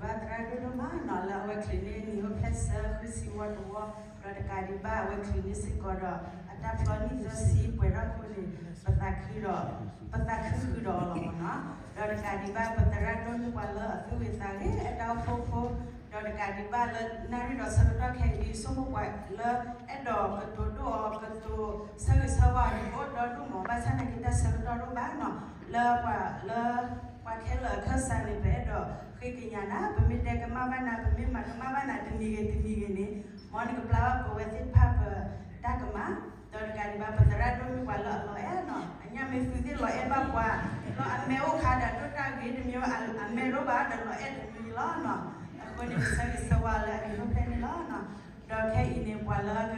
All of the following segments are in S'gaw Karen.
ဘၣ်သရၣ်ဒိၣ်ဒိၣ်မးနီၤ လၢအဝဲချုးန့ၢ်နံၣ်အိၣ်ဖျဲၣ်ဆၢ ဃုဆံဝီတဝီ, ဒီးတကးဒံးဘၣ် အဝဲချုးန့ၢ်စ့ၢ်ကီးဒီး အတၢ်ဖျီနံၣ်သၢဆံပှဲၤထီၣ်အဃိန့ၣ် ပသးခုဒီး ပသးခုဃုာ်ဒီးအီၤလီၤမ့ၢ်နီၤ. ဒီးတကးဒံးဘၣ် ပသရၣ်ဒိၣ်န့ၢ်ပှၤလၢအသူၣ်ဂ့ၤသးဂ့ၤ အတၢ်အိၣ်ဖှိၣ်ဖိ, ဒီးတကးဒံးဘၣ်လၢနၣ်ရံၣ်ဒီးဆၢကတီၢ်ခဲအံၤ ဆိကမိၣ်ပှၤလၢအဲၣ်ဒိးကတိၤဒိၣ်အီၤ ကတိၤဆၢဂ့ၤဆၢဝါအီၤန့ၣ် အိၣ်ဒီဒိၣ်မး ဘၣ်ဆၣ်သနာ်က့ တၢ်ဆၢကတီၢ်တအိၣ်ဘၣ်နီၤ. လၢပှၤလၢ ပှၤခဲလၢာ်အခၢၣ်စးန့ၣ် ပအဲၣ်ဒိးဃ့ကညးနၤ, ပမ့ၢ်တဲကမၣ်ဘၣ်နၤ, ပမ့ၢ်မၤကမၣ်ဘၣ်နၤ တမံၤဂ့ၤတမံၤဂ့ၤန့ၣ်, မ်နကပျၢ်ဘၣ်ပဝဲသ့ၣ်တဖၣ်ပတၢ်ကမၣ်, ဒီးတကးဒံးဘၣ် ပသရၣ်ဒိၣ်န့ၢ်ပှၤလၢအလီၤအဲၣ်နီၤ, အညၣ်မ့ၢ်သုသ့ၣ်လီၤအဲၣ်ဘၣ်ပှၤ, ဒီးအမဲာ်အိၣ်ခါဒီးဒိၣ်တၢ်ဂ့ၤတမံၤ အမဲာ်တအိၣ်ဘၣ်ဒီးလီၤအဲၣ်တမံၤလီၤနီၤ. အဃိန့ၣ် ပဆၢဂ့ၤဆၢဝါလၢအဂ့ၤအိၣ်ဖျဲၣ်န့ၣ်လီၤ. ဒီးခဲအံၤန့ၣ် ပှၤလၢ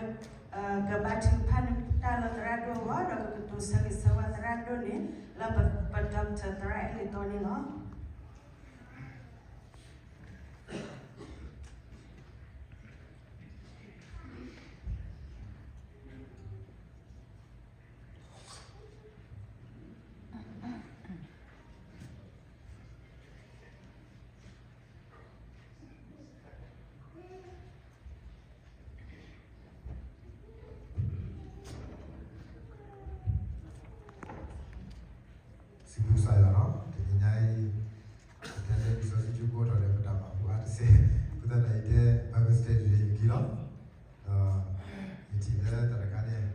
ကဘါထုကဖၣ်န့ၢ်တၢ်လၢသရၣ်ဒိၣ်အဂီၢ် ဒီးကကတိၤဆၢဂ့ၤဆၢဝါသရၣ်ဒိၣ်န့ၣ် လၢပ ပ doctor သရၣ်အဲၣ်လံၤတီန့ၣ်လီၤ. စံးဘျုးကစၢ်ယွၤနီၤ, တနံၤညါအံၤ ပတဲလၢလံာ်စီဆှံကၠိဖိ ထီၣ်လၢပတၢ်မၤဘူၣ်အါတစဲး, အဃိသတးဒီး ယတဲ Bible study ယကံလီၤ. ဒီးယထံၣ်လၢတၢ်တခါန့ၣ်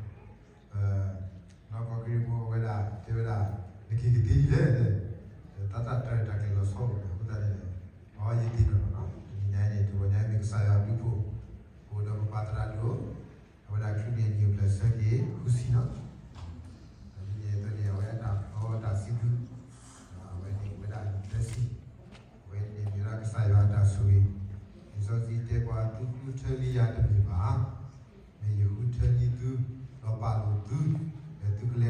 ပနီၢ်ကီၢ်ကရံၣ်ဖိအဝဲဒၣ် တဲဝဲဒၣ် နက့ၤကသ့ဒ်လဲၣ်, တၢ်တၢ်တၢ်ရဲၣ်တၢ်ကျဲၤလီၤဆီအိၣ်န့ၣ် အဃိသတးန့ၣ် အဝဲယသ့ၣ်နီၣ်နီၤ, တနံၤညါအံၤန့ၣ် တဂီၤညါအံၤမ့ၢ်ကစၢ်ယွၤအဘျုးအဖှိၣ် အိၣ်ဒီးပပၢ်သရၣ်ဒိၣ် အဝဲဒၣ်ချုးန့ၢ်နံၣ်အိၣ်ဖျဲၣ်ဆၢက့ၤ ဃုဆံနီၤ, ဒ်န့ၣ်အသိးန့ၣ် အဝဲအတၢ်ဖျီတၢ်စံးဘျုး အဝဲန့ၣ်အိၣ်ဝဲဒၣ်နံၣ်သၢဆံ, အဝဲန့ၣ်မ့ၢ်ဝဲဒၣ်ကစၢ်ယွၤအတၢ်ဆိၣ်ဂ့ၤ, လံာ်စီဆှံတဲပှၤ သုဃုထၢလံယၤတမ့ၢ်ဘၣ်, မ့ၢ်ယဃုထၢလံသု ဒီးပာ်လိာ်သု ဒီးသုကလဲၤဒီးတၢ် အဃိသတး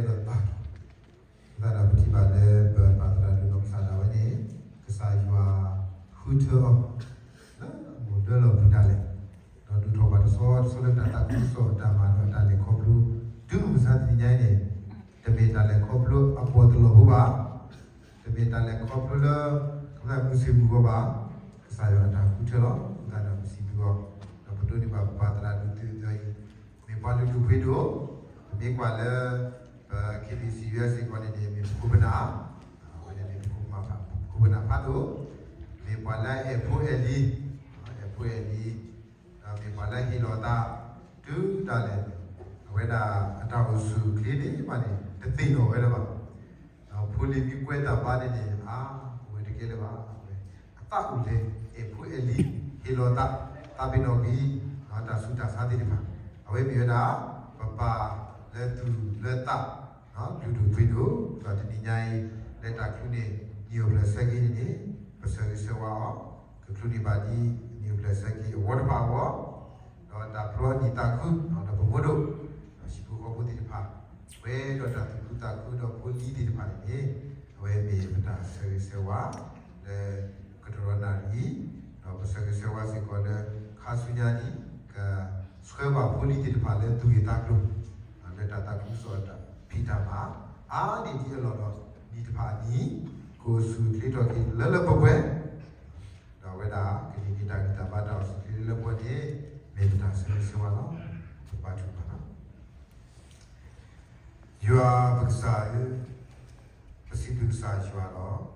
ဒီးပထံၣ်ဘၣ်လၢပပၢ်သရၣ်ဒိၣ်နီၢ်ကစၢ်ဒၣ်ဝဲန့ၣ် ကစၢ်ယွၤဃုထၢအီၤ လၢအမိၢ်ဒၢလီၢ်ဖုဒၣ်လဲာ်, ဒီးဒုးထီၣ်ပှၤတဆီတဆီလၢတၢ်သးခုကစီၣ်အတၢ်မၤဒီးတၢ်လဲၤခီဖျိ တုၤမုၢ်မဆါတနံၤညါအံၤန့ၣ် တမ့ၢ်တၢ်လဲၤခီဖျိအပီၢ်တလီၢ်ဖိဘၣ်, တမ့ၢ်တၢ်လဲၤခီဖျိလၢ ကမျၢၢ်မုၢ်ဆ့ၣ်မုၢ်ဂီၤဘၣ်, ကစၢ်ယွၤအတၢ်ဃုထၢလီၤ. အဃိသတးဒီးပစံးဘျုးအီၤ, ဒီးပဒိးန့ၢ်ဘၣ်ပပၢ်သရၣ်ဒိၣ်သုအံၤ မ့ၢ်ပှၤလုၢ်ဒိၣ်ပှ့ၤဒိၣ်, ပမ့ၢ်ကွၢ်လၢ ပ KBC စ့ၢ်ကီးန့ၣ်န့ၣ် မ့ၢ်ပခိၣ်ပနၢ်, အဝဲန့ၣ်မ့ၢ်ပခိၣ်ပနၢ်ဖးဒိၣ်, မ့ၢ်ပှၤလၢအအဲၣ်ဖိအဲၣ်လံၤ, အဲၣ်ဖိအဲၣ်လံၤ, ဒီးမ့ၢ်ပှၤလၢဟ့ၣ်လီၤသး တုၤဒၣ်လဲာ်, အဝဲဒၣ်အတၢ်အိၣ်ဆူၣ်အိၣ်ချ့န့ၣ်ဘၣ်န့ၣ် တသ့ၣ်နီၣ်ဝဲလၢၤဘၣ်. ဒီးဖိလံၤမ့ၢ်ကွဲတၢ်ဘါန့ၣ်န့ၣ် အါ, အဝဲတကဲလၢၤဘၣ်, အသးအိၣ်လဲၣ်, အဲၣ်ဖိအဲၣ်လံၤ, ဟ့ၣ်လီၤသး, သးပ့ၤနီၣ်ကွံာ် တၢ်ဆူးတၢ်ဆါသ့ၣ်တဖၣ်, အဝဲမ့ၢ်ဝဲဒၣ် ပပၢ်လၢသူၣ်လၢသး လုၢ်ဒိၣ်ပှ့ၤဒိၣ်, ဒီးတနံၤညါအံၤ လၢတၢ်ချုးန့ၢ်နံၣ်အိၣ်ဖျဲၣ်ဆၢက့ၤန့ၣ်န့ၣ် ပဆၢဂ့ၤဆၢဝါအီၤ, ကချုးန့ၢ်ဘၣ်ဒ်နံၣ်အိၣ်ဖျဲၣ်ဆၢက့ၤအဝီတဖၣ်အဂီၢ်, ဒီးတၢ်ဖျီအနံၣ်သးခု ဒီးပမိၢ်ဒိၣ်, ဒီးဟံၣ်ဖိဃီဖိသ့ၣ်တဖၣ်, ပှဲၤဒီးတၢ်သူၣ်ခုသးခုဒီးဖိလံၤသ့ၣ်တဖၣ်န့ၣ်န့ၣ်, အဝဲမ့ၢ်ပတၢ်ဆၢဂ့ၤဆၢဝါ လၢကတရီနၣ်ရံၣ်, ဒီးပဆၢဂ့ၤဆၢဝါစ့ၢ်ကီးလၢ ခါဆူညါနံၣ် ကဆှၢဘၣ်ဖိလံၤသ့ၣ်တဖၣ်လၢသူၣ်ဂ့ၤသးကျိၤ, လၢတၢ်သးခုကစီၣ်တၢ်ဖံးတၢ်မၤ အါန့ၢ်ဒံးအလီၢ်ဒီး နံၣ်တဖၣ်အနံၤ ကအိၣ်ဆူၣ်အိၣ်ချ့ထီၣ်က့ၤလၢလၢပှဲၤပှဲၤ, ဒီးအဝဲဒၣ်ကန့ၢ်က့ၤတၢ်ဂံၢ်တၢ်ဘါတၢ်အိၣ်ဆူၣ်အိၣ်ချ့လၢလၢပှဲၤပှဲၤန့ၣ် မ့ၢ်ပတၢ်ဆၢဂ့ၤဆၢဝါလီၤ. ပဘါထုကဖၣ်လီၤ. ယွၤပကစၢ်ဧၢ, ပစံးဘျုးကစၢ်ယွၤလီၤ.